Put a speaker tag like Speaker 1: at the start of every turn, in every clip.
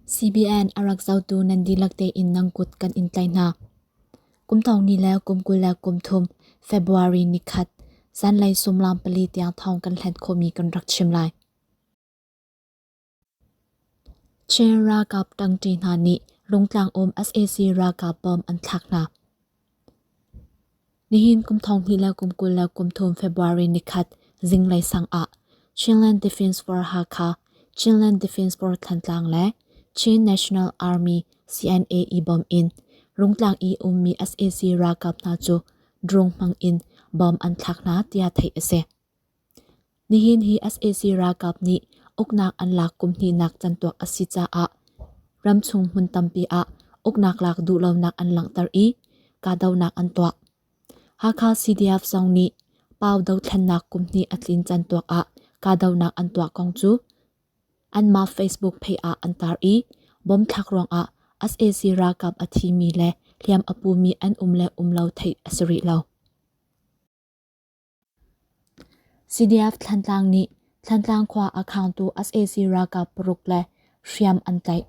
Speaker 1: CBN a rak zohtu nan dihlak tein nan kut kan in tlaih hna. Kum thong ni le kum 23 February nikhat zanlei suimilam 4 tiang thawng kan hlen khawhmi kan rak chim lai. Chin ralkap ṭangṭi hna nih Rungtlang um sac ralkap bom an thlak hna. Nihin kum 2023 February nikhat zinglei sang ah Chinland Defence Force Hakha, Chinland Defence Force Thantlang le Chin National Army CNA i bawm in Rungtlang i ummi sac ralkap hna cu drone hmang in bom an thlak hna tiah theih a si. Nihin hi sac ralkap nih uknak an lak kum hnihnak cantuak a si caah ramchung hmun tampi ah uknak lak duhlonak an langhter i kahdohnak an tuah. Hakha CDF zong nih Pau dothlennak kum hnih a tlin cantuak ah kahdohnak an tuah kong cu anmah Facebook page ah an tar i bomb thlak ruangah sac ralkap a thimi le hliam a pumi an um le um lo theih a si rih lo. CDF Thantlang nih Thantlang khua a khangtu sac ralkap paruk le hriam an tlaih.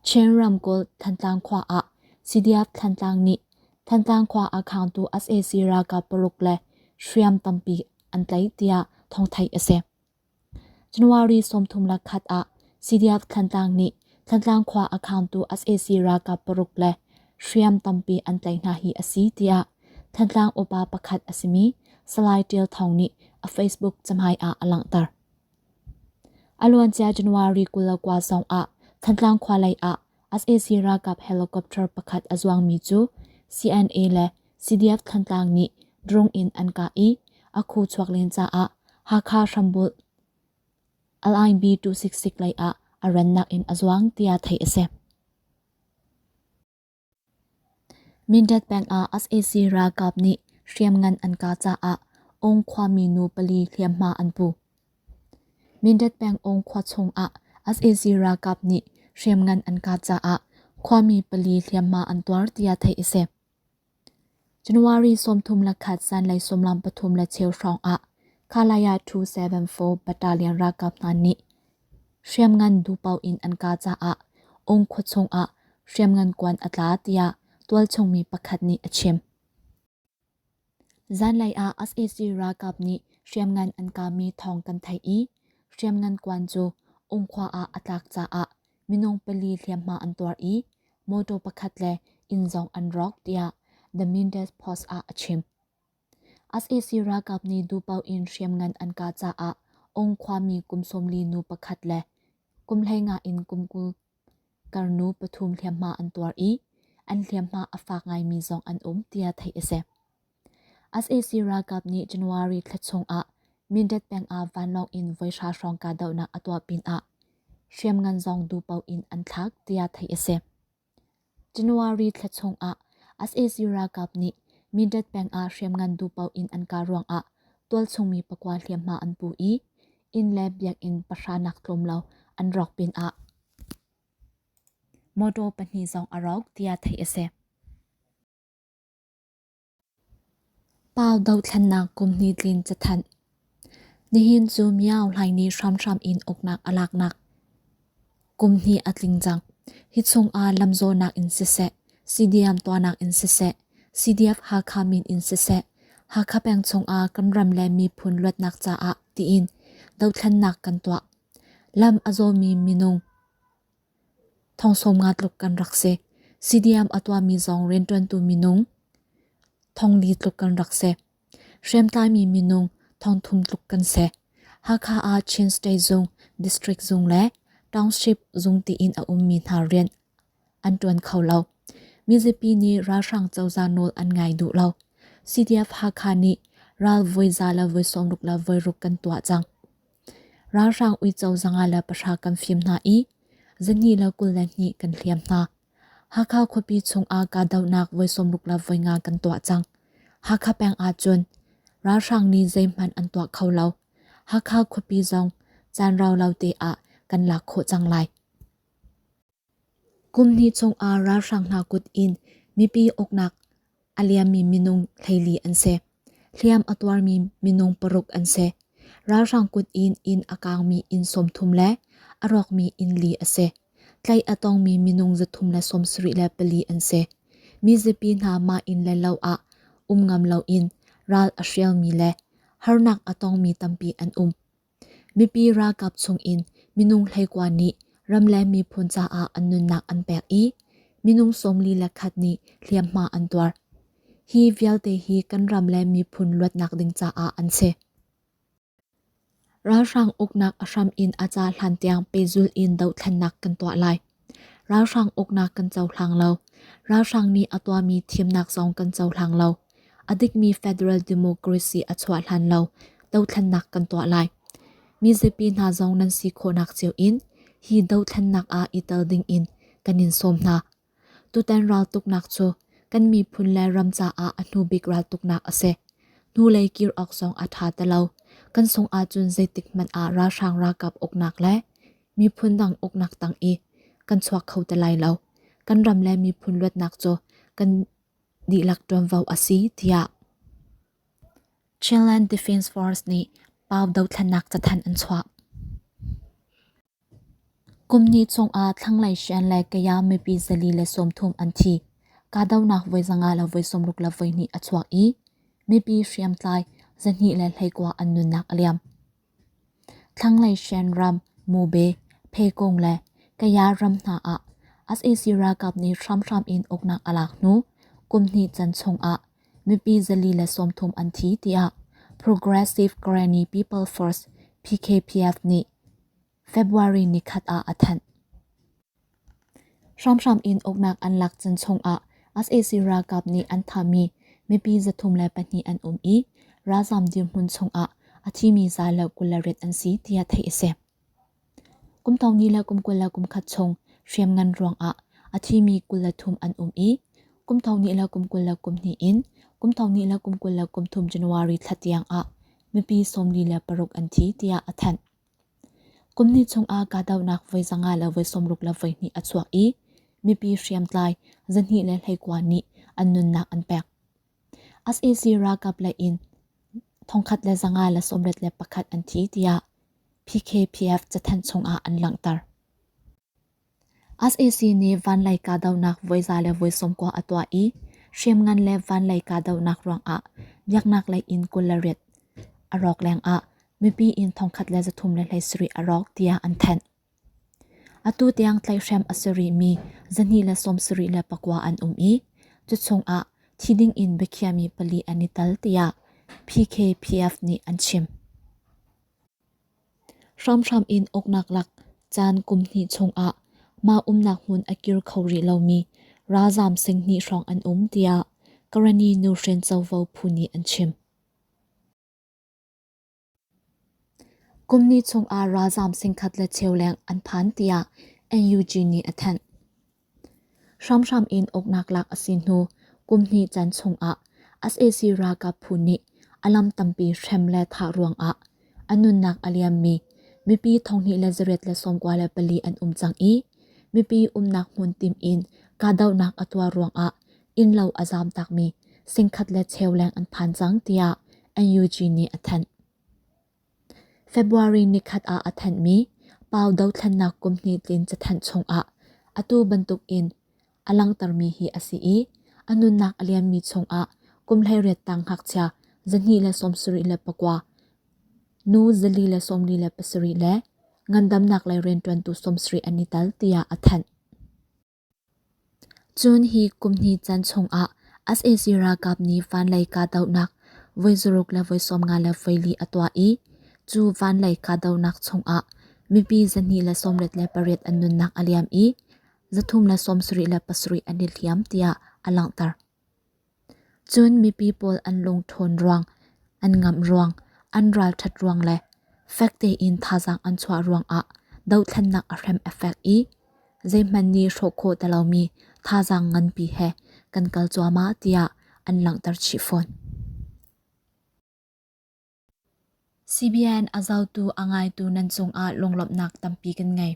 Speaker 1: Chin ramkulh Thantlang khua ah CDF Thantlang nih Thantlang khua a khangtu sac ralkap paruk le hriam tampi an tlaih tiah thawngtheih a si. January 31 ah CDF Thantlang nih Thantlang khua a khangtu sac ralkap paruk le hriam tampi an tlaih hna hi a si tiah Thantlang upa pakhat a simi Salai Ṭial Thawng nih a Facebook cahmai ah a langhter. A luancia January 29 zong ah Thantlang khua lei ah sac ralkap helicopter pakhat a zuangmi cu CNA le CDF Thantlang nih drone in an kah i a khu chuak len caah Hakha hrambulh LIB 266 lei ah a rannak in a zuang tiah theih a si. Mindat peng ah sac ralkap nih hriamngan an kah caah Ung khuami nu pali hliamhma an pu. Mindat peng Ung khua chung ah sac ralkap nih hriamngan an kah caah khuami pali hliamhma an tuar tiah theih a si. January 31 zanlei 13:15 hrawng ah Khalaya 274 Battalion ralkap hna nih hriamngan duhpaoh in an kah caah Ung khua chung ah hriamngan kuan a tla tiah tualchung mi pakhat nih a chim. Zanlei ah sac ralkap nih hriamngan an kahmi thawng kan theih i hriamngan kuan cu Ung khua ah a tlak caah minung pali hliamhma an tuar i mawṭaw pakhat le inn zong an rawk tiah The Mindes Post ah a chim. Sac ralkap nih duhpaoh in hriamngan an kah caah Ung khuami kum 40 nu pakhat le kum 15 in kum 20 kar nu pathum hliamhma an tuar i an hliamhma a fak ngaimi zong an um tiah theih a si. Sac ralkap nih January thla chung ah Mindat peng ah vanlawng in voi hra hrawng kahdohnak a tuah pinah hriamngan zong duhpaoh in an thlak tiah theih a si. January thla chung ah sac ralkap nih Mindat peng ah hriamngan duhpaoh in an kah ruangah tualchungmi pakua hliamhma an pu i inn le biakinn pahra nak tlawm lo an rawk pinah motor pahnih zong a rawk tiah theih a si. Pau dothlennak kum hnih tlin cathanh. Nihin cu Miao Hlaini hramhram in uknak a laknak kum hnih a tling cang. Hi chungah lamzawhnak in siseh, CDM tuahnak in siseh, CDF Hakha min in siseh, Hakha peng chungah kan ram le miphun luatnak caah tiin dothlennak kan tuah. Lam a zawmi minung thong 50 tluk kan rak si. CDM a tuahmi zong rianṭuantu minung thong li tluk kan rak si. Hriamtlaimi minung thong thum tluk kan si. Hakha ah Chin State zung, District zung le Township zung tiin a ummi hna rian an ṭuan kho lo. Mizapi nih ralhrang cozah nawl an ngai duh lo. CDF Hakha nih ral voi za le voi 60 le voi ruk kan tuah cang. Ralhrang uico 510 kan fim hna i 222 kan hliam hna. Hakha khuapi chungah kahdohnak voi 65 kan tuah cang. Hakha peng ahcun ralhrang nih zeihmanh an tuah kho lo. Hakha khuapi zong caan rau lo te ah kan lak khawh cang lai. Kum hnih chungah ralhrang hna kut in mipi uknak a liammi minung 14 an si. Hliam a tuarmi minung paruk an si. Ralhrang kut in inn a kaangmi inn 30 le a rawkmi inn li a si. Tlaih a tongmi minung 374 an si. Mizapi hna mah inn le lo ah um ngam loin ral a hrialmi le harnak a tongmi tampi an um. Mipi ralkap chungin minung 19 nih ram le miphun caah an nunnak an pek i minung 41 nih hliamhma an tuar. Hi vialte hi kan ram le miphun luatnak ding caah an si. Ralhrang uknak a hram in a ca hlan tiang pehzulh in dohthlennak kan tuah lai. Ralhrang uknak kan cohlang lo. Ralhrang nih a tuahmi thimnak zong kan cohlang lo. A dikmi federal democracy a chuah hlan lo dohthlennak kan tuah lai. Mizapi hna zong nan si khawhnak cio in hi dohthlennak ah i tel ding in kan in sawm hna. Tutan raltuknak cu kan miphun le ram caah a hnubik raltuknak a si. Hnulei kir awk zong a ṭha ti lo. Kan sung ahcun zeitik hmanh ah ralhrang ralkap uknak le miphun dang uknak tang i kan chuak kho ti lai lo. Kan ram le miphun luatnak cu kan dihlak ṭuanvo a si, tiah Chinland Defense Force nih Pau dothlennak cathanh an chuah. Kum hnih chungah thlanglei Shan le Kaya mipi 430 an thi. Kahdohnak voi 562 a chuak i mipi hriamtlai 219 an nunnak a liam. Thlanglei Shan ram Mube, Phekung le Kaya ram hna ah sac ralkap nih hramhram in uknak a lak hnu kum hnih can chungah mipi 430 an thi tiah Progressive Karenni People Force PKPF nih February nikhat ah a thanh. Hramhram in uknak an lak can chungah sac ralkap nih an thahmi mipi 302 an um i ralzam dirhmun chungah a thimi za le 28 an si tiah theih a si. Kum thong ni le kum 21 chung hriamngan ruangah a thimi 23 an um i kum thong ni le kum 22 in kum thong ni le kum 23 January thla tiang ah mipi 46 an thi tiah a thanh. Kum hnih chungah kahdohnak voi 500 le voi 62 a chuak i mipi hriamtlai 219 nih an nunnak an pek. Sac ralkap lei in 1581 an thi tiah PKPF cathanh chungah an langhter. Sac nih vanlei kahdohnak voi za le voi 90 a tuah i hriamngan le vanlei kahdohnak ruangah biaknak lei in 28 a rawk lengah mipi inn 1337 a rawk tiah an thanh. Atu tiang tlaihhrem a si rihmi 279 an um i cu chungah thi ding in biakhiahmi pali an i tel tiah PKPF nih an chim. Hramhram in uknak lak caan kum hnih chungah mah umnak hmun a kir kho rih lomi ralzaam sing hnih hrawng an um tiah Karenni nuhrin covo phu nih an chim. Kum hnih chungah ralzaam sing khat le cheu leng an phan tiah NUG nih a thanh. Hramhram in uknak lak a si hnu kum hnih can chungah sac ralkap phu nih a lam tampi hrem le thah ruangah a nunnak a liammi mipi 2294 an um cang i mipi umnak hmun tim in kahdohnak a tuah ruangah innlo a zaamtakmi singkhat le cheu leng an phan cang tiah NUG nih a thanh. February nikhat ah a thanhmi Pau dothlennak kum hnih tlin cathanh chungah atu bantukin a langhtermi hi a si i a nunnak a liammi chungah kum 18 tang ngakchia 279, nu 447 le ngandamnak lei rianṭuantu 70 an i tel tiah a thanh. Cun hi kum hnih can chungah sac ralkap nih vanlei kahdohnak voi zaruk le voi 54 a tuah i cu vanlei kahdohnak chungah mipi 228 an nunnak a liam i 377 an i hliam tiah a langhter. Cun mipi pawl an lungṭhawn ruang, an ngamh ruang, an ralṭhat ruang le fek tein thazaang an chuah ruangah dothlennak a hrem a fek i zeihmanh nih hrawh khawh ti lomi thazaang nganpi he kan kal cuahmah tiah an langhter chih fawn. CBN a zohtu a ngaitu nan cungah lunglawmhnak tampi kan ngei.